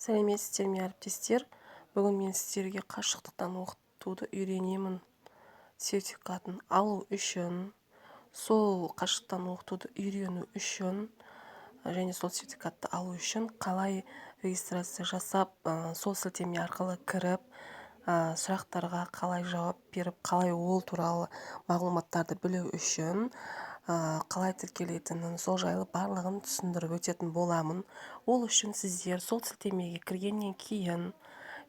Сәлеметсіздер ме, әріптестер! Бүгін мен сіздерге қашықтықтан оқытуды үйренемін сертификатын алу үшін, сол қашықтан оқытуды үйрену үшін және сол сертификатты алу үшін қалай регистрация жасап, сол сілтеме арқылы кіріп, сұрақтарға қалай жауап беріп, қалай ол туралы мағлұматтарды білу үшін қалай тіркелетінін, сол жайлы барлығын түсіндіріп өтетін боламын. Ол үшін сіздер сол сілтемеге кіргеннен кейін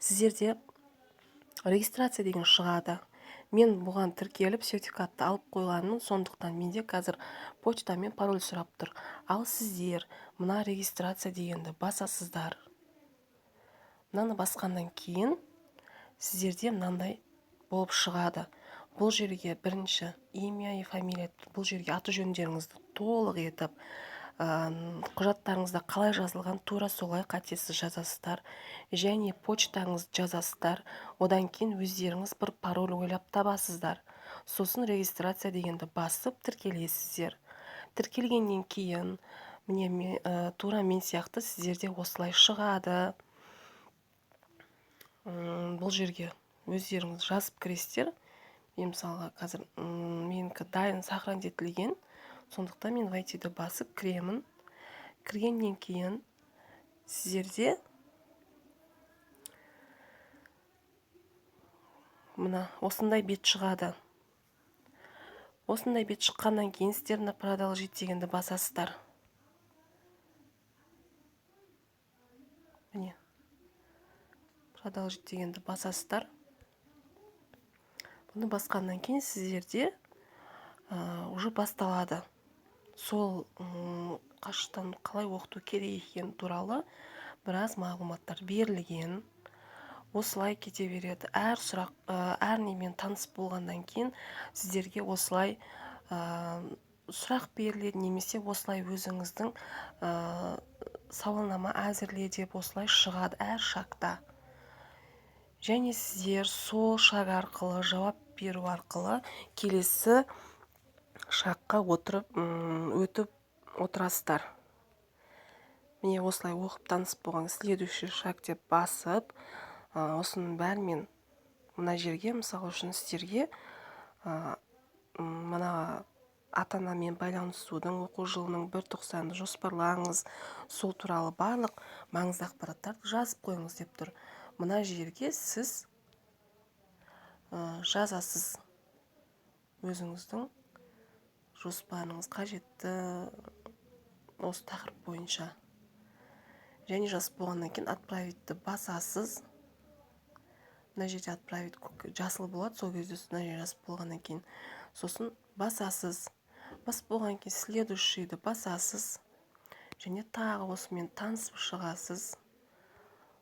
сіздерде «Регистрация» деген шығады. Мен бұған тіркеліп, сертификатты алып қойғанмын, сондықтан менде қазір почта мен пароль сұрап тұр. Ал сіздер мына «Регистрация» дегенді басасыздар. Мынаны басқаннан кейін сіздерде мынандай болып шығады. Бұл жерге бірінші имя и фамилия, бұл жерге аты жөндеріңізді толық етіп, құжаттарыңызда қалай жазылған, тура солай қатесіз жазасыздар және почтаңызды жазасыздар. Одан кейін өздеріңіз бір пароль ойлап табасыздар. Сосын «Регистрация» дегенді басып тіркелесіздер. Тіркелгеннен кейін, міне, тура мен сияқты сіздерде осылай шығады. Бұл жерге өздеріңіз жазып кіресіздер. Мен, мысалға, қазір менікі дайын, сохранить етілген, сондықтан мен «Войти» ді басып кіремін. Кіргеннен кейін сіздерде мына осындай бет шығады. Осындай бет шыққаннан кейін сіздер мына «Продолжить» дегенді басасыздар. Міне, «Продолжить» дегенді басасыздар. Бұны басқаннан кейін сіздерде уже басталады. Сол қашықтан қалай оқыту керек екені туралы біраз мағлұматтар берілген. Осылай кете береді. Әр сұрақ, әр немен таныс болғаннан кейін сіздерге осылай сұрақ беріледі немесе осылай өзіңіздің сауалнама әзірле деп осылай шығады әр шагта. Және сіздер сол шаг арқылы жауап беру арқылы келесі шагқа отырып өтіп отырасыздар. Міне, осылай оқып таныс болған, «Следующий шаг» деп басып, осының бәрімен мына жерге, мысалы үшін, сіздерге мына ата анамен байланысудың оқу жылының бір тоқсанын жоспарлаңыз, сол туралы барлық маңызды ақпараттарды жазып қойыңыз деп тұр. Мына жерге сіз жазасыз өзіңіздің жоспарыңыз қажетті осы тақырып бойынша. Және жазып болғаннан кейін «Отправить» ті басасыз. Мына жерде «Отправить» жасыл болады сол кезде, мына жерге жазып болғаннан кейін. Сосын басасыз. Басып болғаннан кейін «Следующий» ді басасыз және тағы осымен танысып шығасыз.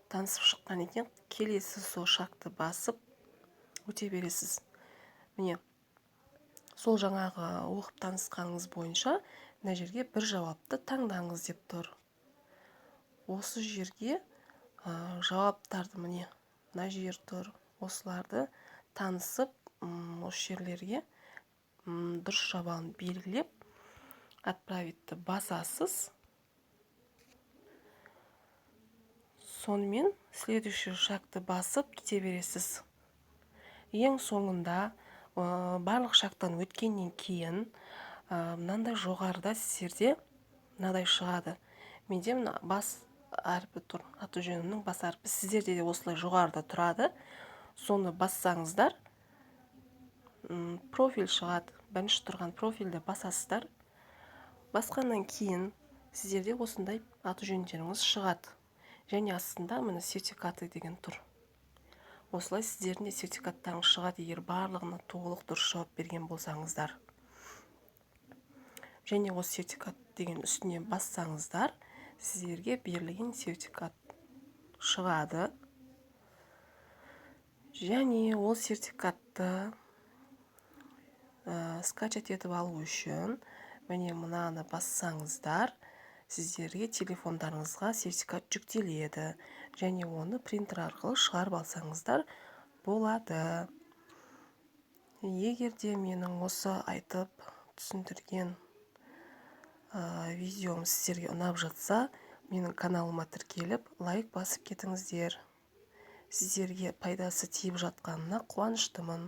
Танысып шыққаннан кейін келесі сол шагты басып өте бересіз. Міне, сол жаңағы оқып танысқаныңыз бойынша мына жерге бір жауапты таңдаңыз деп тұр. Осы жерге жауаптарды, міне, мына жер тұр, осыларды танысып, осы жерлерге дұрыс жауабын белгілеп, «Отправить» ті басасыз. Сонымен «Следующий шаг» ты басып кете бересіз. Ең соңында барлық шагтан өткеннен кейін мынандай жоғарыда сіздерде мынадай шығады. Менде мына бас әрпі тұр, аты жөнімнің бас әрпі. Сіздерде де осылай жоғарыда тұрады. Соны бассаңыздар, профиль шығады. Бірінші тұрған профильді басасыздар. Басқаннан кейін сіздерде осындай аты жөндеріңіз шығады және астында, міне, «Сертификаты» деген тұр. Осылай сіздердің де сертификаттарыңыз шығады, егер барлығына толық дұрыс жауап берген болсаңыздар. Және осы «Сертификат» деген үстіне бассаңыздар, сіздерге берілген сертификат шығады. Және ол сертификатты скачать етіп алу үшін, міне, мынаны бассаңыздар, сіздерге телефондарыңызға сертификат жүктеледі және оны принтер арқылы шығарып алсаңыздар болады. Егер де менің осы айтып түсіндірген видеом сіздерге ұнап жатса, Менің каналыма тіркеліп, лайк басып кетіңіздер. Сіздерге пайдасы тиіп жатқанына қуаныштымын.